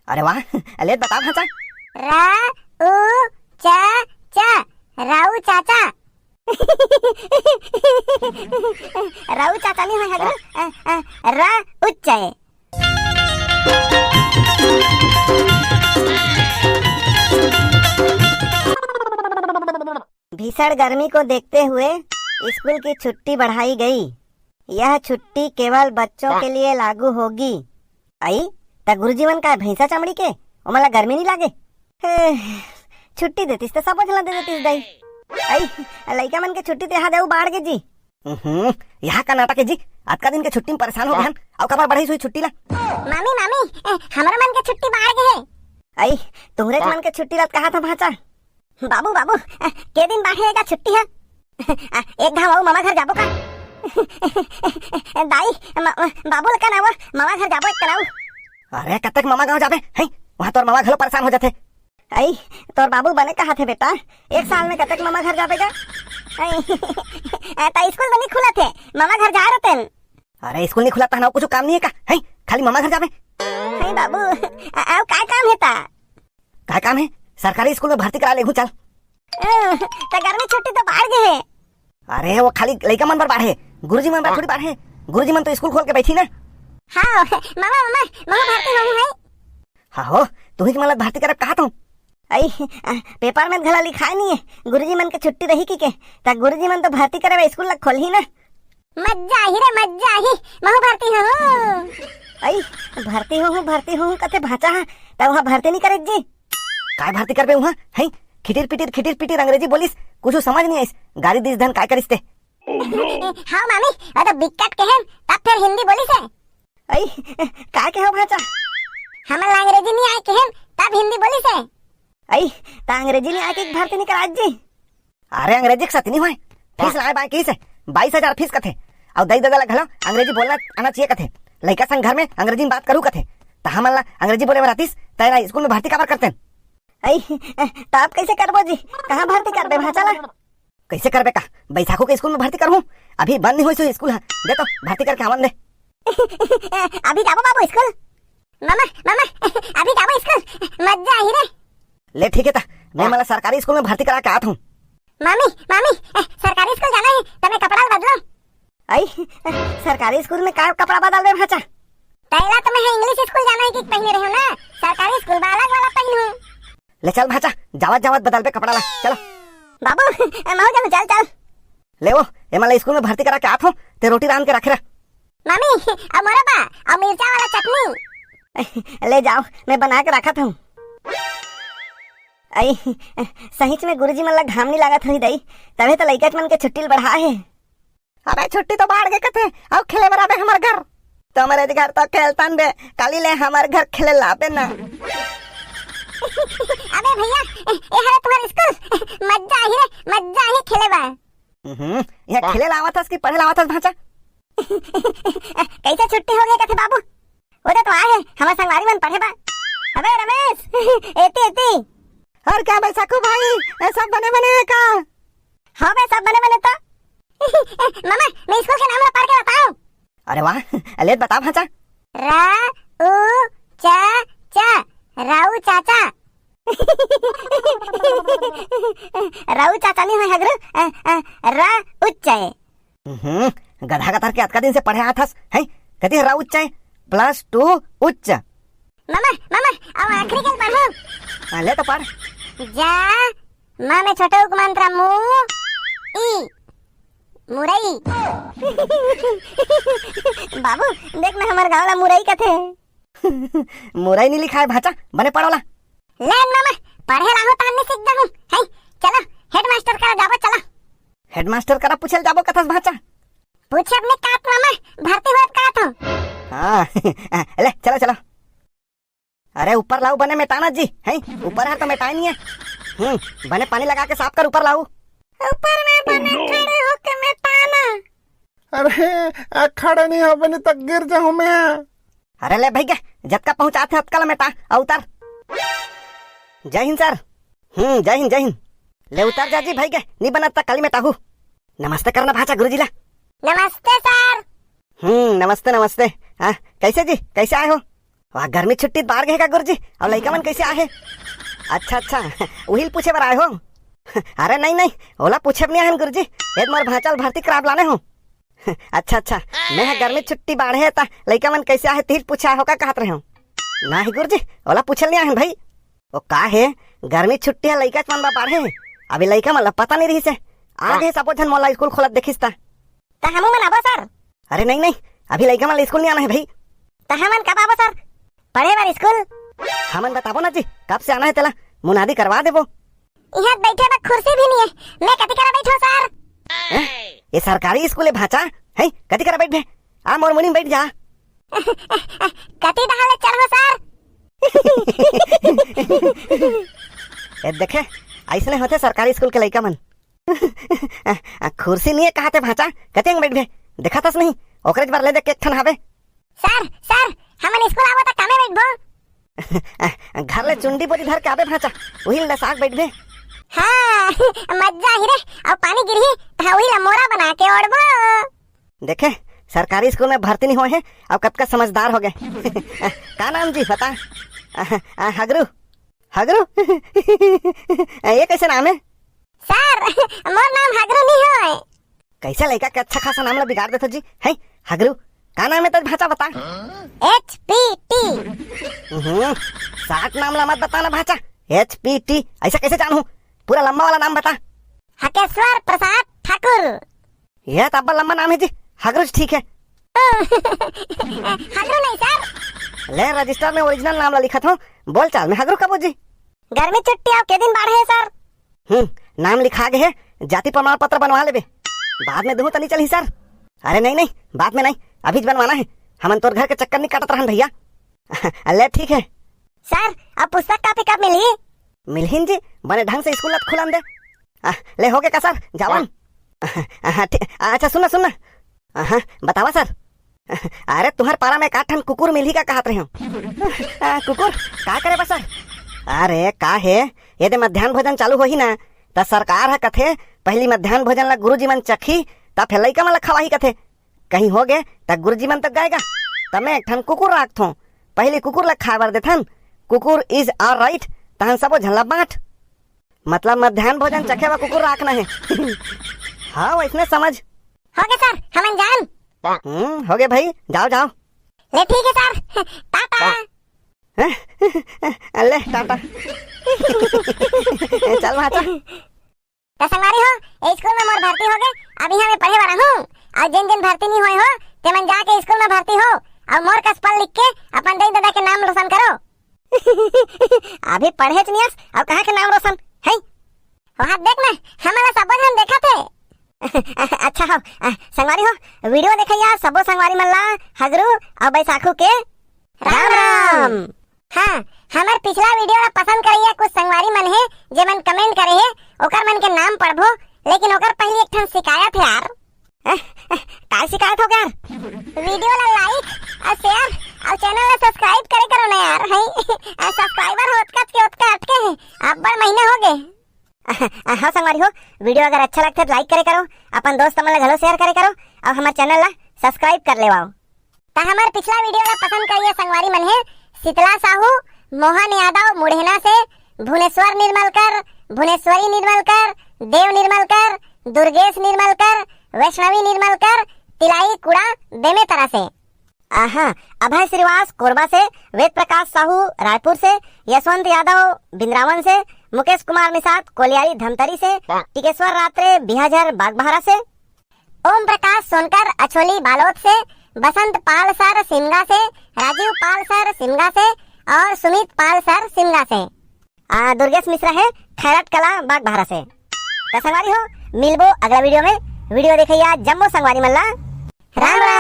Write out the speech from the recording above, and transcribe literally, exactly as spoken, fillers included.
अरे वाह, ले बताओ भांचा। रा उ चा चा, राऊ चाचा। राऊ चाचा नहीं है, हगरू। अ, अ, रा उच्चय। भीषण गर्मी को देखते हुए स्कूल की छुट्टी बढ़ाई गई। यह छुट्टी केवल बच्चों के लिए लागू होगी। अई, त गुरुजी मन का भैंसा चमड़ी के, ओमन ला गर्मी नहीं लागे? हे, छुट्टी देतिस त सब झन ला दे देतिस दाई। अई, लइका मन के छुट्टी ते हा देऊ बाढ़ गे जी। हम्म, यहाँ का नाटक है जी। अतका दिन के छुट्टी में परेशान हो गए हम। अउ काबर बढ़ाई हुई छुट्टी ला? मामी, मामी, ए, हमरा मन के छुट्टी बाढ़ गे है। अई, तुहरेच मन के छुट्टी ला कहा था भांचा। बाबू, बाबू, ए, के दिन बाढ़ेगा छुट्टी है? आ, एक घाव अउ मामा घर जाबो का? दाई, म-, म-, बाबू लका ना वो, मामा घर जाबो एक तराऊ। अरे, कतक मामा गाँव जाबे? हैं? वहाँ तोर मामा घलो परेशान हो जाथे। अई, तोर बाबू बने कहा थे बेटा, एक साल में कतक मामा घर जाबे गा? अई, ए, ता स्कूल तो नहीं खुला थे, मामा घर जा रहते हैं। अरे, स्कूल नहीं खुला ता ना, कुछ काम नहीं है का? हैं? खाली मामा घर जाबे? अई बाबू, आ, आओ, काय काम है ता? काय काम है? सरकारी स्कूल में भर्ती करा लेगू, चल। अ, त गर्मी छुट्टी तो बाढ़ गे हे। अरे, वो खाली लइका मन बर बाढ़े, गुरुजी मन बर थोड़ी बाढ़े। गुरुजी मन तो स्कूल खोल के बैठी ना। हाँ, मामा, मामा, महू भर्ती होहूँ है। हाँ हो, तुही के मन ला भर्ती करब कहा तू? अई, अ, पेपर में घला लिखाए नहीं है, गुरुजी मन के छुट्टी रही की के, त गुरुजी मन तो भर्ती करे स्कूल ला खोलही ना। मज्जा आही रे, मज्जा आही, महू भर्ती होहूँ। अई, भर्ती होहूँ, भर्ती होहूँ कथे भांचा हा, त वहाँ भर्ती नहीं करे जी। काय भर्ती करबे उहाँ? हैं? खिटिर पिटिर, खिटिर पिटिर अंग्रेजी बोलिस, कुछ समझ नहीं आइस। गारी दिस धन काय करिस ते? हाँ मामी, वो तो बिकट के हैं, तब फिर हिंदी बोलिस है। अई, काय के हो भांचा? हमन ला अंग्रेजी नहीं आए के हैं, तब हिंदी बोलिस है। अई, ता अंग्रेजी नहीं आए के भर्ती नहीं करा जी। अरे, अंग्रेजी के सती नहीं होय, फीस लाए बाय कहिस हे, बाईस हजार फीस कथे। अउ दई ददा ला घलो अंग्रेजी बोलना आना चाहिए कथे। लइका संग घर में अंग्रेजी में बात करू कथे। त हमन ला अंग्रेजी बोले में रहतिस, त एला स्कूल में भर्ती काबर करतेन? अई, त आप कैसे करबो जी? कहाँ भर्ती करबे भांचा ला? कैसे करबे का? बैसाखू के स्कूल में भर्ती करहूँ? अभी बंद नहीं होइस स्कूल हा। दे तो, भर्ती करके आवन दे। अभी जाबो बाबू स्कूल? मामा, मामा, अभी जाबो स्कूल, मज्जा आही रे। ले ठीक है ता, मैं मला सरकारी स्कूल में भर्ती करा के आत हूँ। मामी, मामी, ए, सरकारी स्कूल जाना है, त मैं कपड़ा बदलो। अई, सरकारी स्कूल में का कपड़ा बदलबे भांचा? तैला तो मैं इंग्लिश स्कूल जाना है कि पहने रहे हो ना, सरकारी स्कूल में अलग वाला पहनू। ले चल भांचा, जावत जावत बदलबे कपड़ा ला, चलो। बाबू, ए, महू जाऊँ, चल, चल। ले वो, एमन ला स्कूल में भर्ती करा के आत हो, ते रोटी रांध के रखे रह। मम्मी, अब मोरा बा, अब मिर्चा वाला चटनी। ले जाओ, मैं बना के रखत हूँ। अई, सहीच में गुरुजी मन ला घाम नहीं लागत होही दई, तभे तो लइका मन के छुट्टी ल बढ़ा है। अबे छुट्टी तो बाढ़ गे कथे, अउ खेले बर आबे हमर घर। तुम्हरे घर तो खेलतन बे, काली ले हमर घर खेले लाबे ना। अबे भैया, ए, ए हरे तुम्हार स्कूल, मज्जा आही रे, मज्जा आही खेले बा। हम्म, यहाँ हाँ। खेले लावत हस कि पढ़े लावत हस भांचा? कैसे छुट्टी हो गई कथे बाबू? वो तो, तो आए हैं, हमारे संगवारी मन पढ़े बा। अबे रमेश, एती, एती। और क्या बैसाखू भाई, ए, सब बने बने है का? हाँ बे, सब बने बने तो। मामा, मैं स्कूल के नाम ला पढ़ के बताओ। अरे वाह, ले बता भांचा। रा, उ, चा, चा, राऊ चाचा। राऊ चाचा नहीं है हगरू, अ, अ, रा उच्च है। हम्म, गधा गतर के अतका दिन से पढ़े आत हस, हैं? कति रा उच्च है? प्लस टू उच्च। मामा, मामा, अब आखिरी कल पढ़ो। हाँ, ले तो पढ़। जा, माँ में छोटे उक मंत्र मु, ई, मुरई। बाबू, देख ना, हमार गाँव ला मुरई कथे। मुरई नहीं लिखाए भांचा, बने पढ़ोला। ले मामा, पढ़े लाहू तहन नहीं सीख जाहूँ। है, चलो, हेडमास्टर करा जाबो, चलो। हेडमास्टर करा पूछे ल जाबो कथस भांचा? पूछे अपने कात मामा, भर्ती हुए कात हो। हाँ, ले, चलो, चलो। अरे ऊपर लाऊ बने मेटाना जी, हैं? ऊपर है तो मेटाए नहीं है। हम्म, बने पानी लगा के साफ कर, ऊपर लाऊ। ऊपर में बने खड़े होके मेटाना। अरे, आ, खड़े नहीं हो बने तो गिर जाऊं मैं। अरे ले भैया, जतका पहुंचात है अतका ला मेटा, आ उतर। जय हिंद सर। हम्म, जय हिंद, जय हिंद। ले उतर जा जी भैया, नहीं बनत त काली मेटाहू। नमस्ते करना भांचा गुरुजी ला। नमस्ते सर। हम्म, नमस्ते, नमस्ते। हाँ, कैसे जी, कैसे आए हो? वाह, गर्मी छुट्टी बाढ़ गे हे का गुरुजी? अउ लइका मन कइसे आहे? अच्छा, अच्छा, उही ल पूछे बर आए हो? अरे नहीं, नहीं, ओला पूछे बर नइ आए हन गुरुजी, ए दे मोर भांचा ल भर्ती कराब लाने हो। अच्छा, अच्छा, मैं ह गर्मी छुट्टी बाढ़े हे त लइका मन कइसे आहे तिही ल पूछे आए हो का कहत रहे हो। नहीं गुरुजी, ओला पूछे ल नइ आए हन भाई। ओ का हे, गर्मी छुट्टी हे लइका मन बर बाढ़े हे, अभी लइका मन ला पता नइ रहिस हे, आ गे सबो झन मोला स्कूल खोलत देखिस त। त हमू मन आबो सर? अरे नहीं, नहीं, अभी लइका मन ला स्कूल नइ आना हे भाई। त हमन कब आबो सर? पढ़े बर स्कूल? हमन बताबो ना जी, कब से आना हे तेला, मुनादी करवा देबो। इहाँ बइठे बर कुर्सी भी नइ हे, मैं कति करा बइठो सर? हैं? ये सरकारी स्कूल हे भांचा, हैं? कति करा बइठबे? आ मोर मुड़ी म बइठ जा। कति डहार ले चढ़ो सर? ए देखे, अइसने होथे सरकारी स्कूल के लइका मन। आ, आ, कुर्सी नइ हे कहत हे भांचा, कति अंग बइठबे? देखत हस नहीं, ओकरे बर ले दे के एक ठन हावे। सर, सर, हमन स्कूल आबो त कामे बइठबो? आ, घर ले चुंदी बोरी धर के आबे भांचा, उही ल डसा के बइठबे। हाँ, मजा आही रे, अउ पानी गिरही त उही ल मोरा बना के ओढ़बो। देखे, सरकारी स्कूल में भर्ती नइ होए हे, अउ कतका समझदार हो गे। का नाम जी, बता? आ, आ, हगरू। हगरू? ये कइसे नाम हे? सर, मोर नाम हगरू नइ होए। कइसे लइका के अच्छा खासा नाम ला बिगाड़ देथो जी? हैं, हगरू? का नाम हे तोर भांचा, बता? एच पी टी। हम्म, short नाम ला मत बता ना भांचा। एच पी टी, अइसा कइसे जानहूं? पूरा लंबा वाला नाम बता। हकेश्वर प्रसाद ठाकुर। ये त अब्बड़ लंबा नाम हे जी, हगरू च ठीक हे। हगरू नहीं सर। ले रजिस्टर में original नाम ला लिखत हों, बोलचाल में हगरू कबो जी। गर्मी छुट्टी अउ के दिन बाढ़े हे सर? हम्म, नाम लिखा गे हे, जाति प्रमाण पत्र बनवा लेबे, बाद में दूहूं त नइ चलही सर? अरे नहीं, नहीं, बाद में नहीं, अभीच बनवाना हे, हमन तोर घर के चक्कर नइ काटत रहन भइया। ले ठीक हे। सर, अब पुस्तक कापी कब मिलही? मिलहिन जी, बने ढंग से स्कूल ल खुलन दे। आ, ले होगे का सर, जावन। आ, ठी-, अच्छा सुन ना, सुन ना। हाँ, बतावा सर। अरे तुंहर पारा में एकाध ठन कुकुर मिलही का कहत रहेंव। आ, कुकुर? का करे बर सर? अरे का हे, ये दे मध्यान्ह भोजन चालू होही ना, त सरकार ह कथे पहिली मध्यान्ह भोजन ला गुरुजी मन चखही, त फेर लइका मन ला खवाही कथे। कहीं होगे त गुरुजी मन तो गे गा, त मैं एक ठन कुकुर राखथों। पहिली कुकुर ला खाए बर देथन, कुकुर is alright, तहन सबो झन ला बांट। मतलब मध्यान्ह भोजन चखे बर कुकुर राखना हे। हाँ, वइसने समझ। होगे सर, हमन जान। हम्म, होगे भाई, जाव, जाव। ले ठीक हे सर, टाटा। हैं? ले, टाटा। चल भांचा। त संगवारी हो, ए स्कूल में मोर भर्ती होगे, अब इहाँ मैं पढ़े बर आहूँ। अउ जेन जेन भर्ती नइ होए हो, तेमन जाके स्कूल में भर्ती हो, अउ मोर कस पढ़ लिख के अपन दाई ददा के नाम रोशन करो। अभी पढ़ेच नइ अस, अउ कहाँ के नाम रोशन, हैं? वहाँ देख ना, हमन ला सबो झन देखत हे। अच्छा हो, आ, संगवारी हो, video देखइया सबो संगवारी मन ला हगरू अउ बैसाखू के राम राम। हाँ, हमर पिछला video ला पसंद करइया कुछ संगवारी मन हे, जेमन comment करे हे, ओकर मन के नाम पढ़बो, लेकिन ओकर पहिली एक ठन शिकायत हे यार। अह, अह, काय शिकायत होगे यार? Video ला like अउ share अउ channel ला subscribe करे करो ना यार, हैं? आ, subscriber हो ओतका के ओतका अटके हे, अब्बड़ महीना होगे। हाँ संगवारी हो, video अगर अच्छा लगथे त like करे करो, अपन दोस्त मन ला घलो share करे करो, अउ हमर channel ला subscribe कर लेवाओ। त हमर पिछला video ला पसंद करइया संगवारी मन हे शीतला साहू, मोहन यादव मुढ़ेना से, भुनेश्वर निर्मलकर, भुनेश्वरी निर्मलकर, देव निर्मलकर, दुर्गेश निर्मलकर, वैष्णवी निर्मलकर, तिलाई कुड़ा बेमेतरा से। आहा, अभय श्रीवास कोरबा से, वेद प्रकाश साहू रायपुर से, यशवंत यादव बिंद्रावन से, मुकेश कुमार निषाद कोलियारी धमतरी से, टिकेश्वर रात्रे बिहाझर बागबाहरा से, ओम प्रकाश सोनकर अछोली बालोद से, बसंत पाल सर सिमगा से, राजीव पाल सर सिमगा से अउ सुमित पाल सर सिमगा से। आ, दुर्गेश मिश्रा हे खैरट कला बागबाहरा से। त संगवारी हो, मिलबो अगला video में। Video देखइया जम्मो संगवारी मन ला राम राम।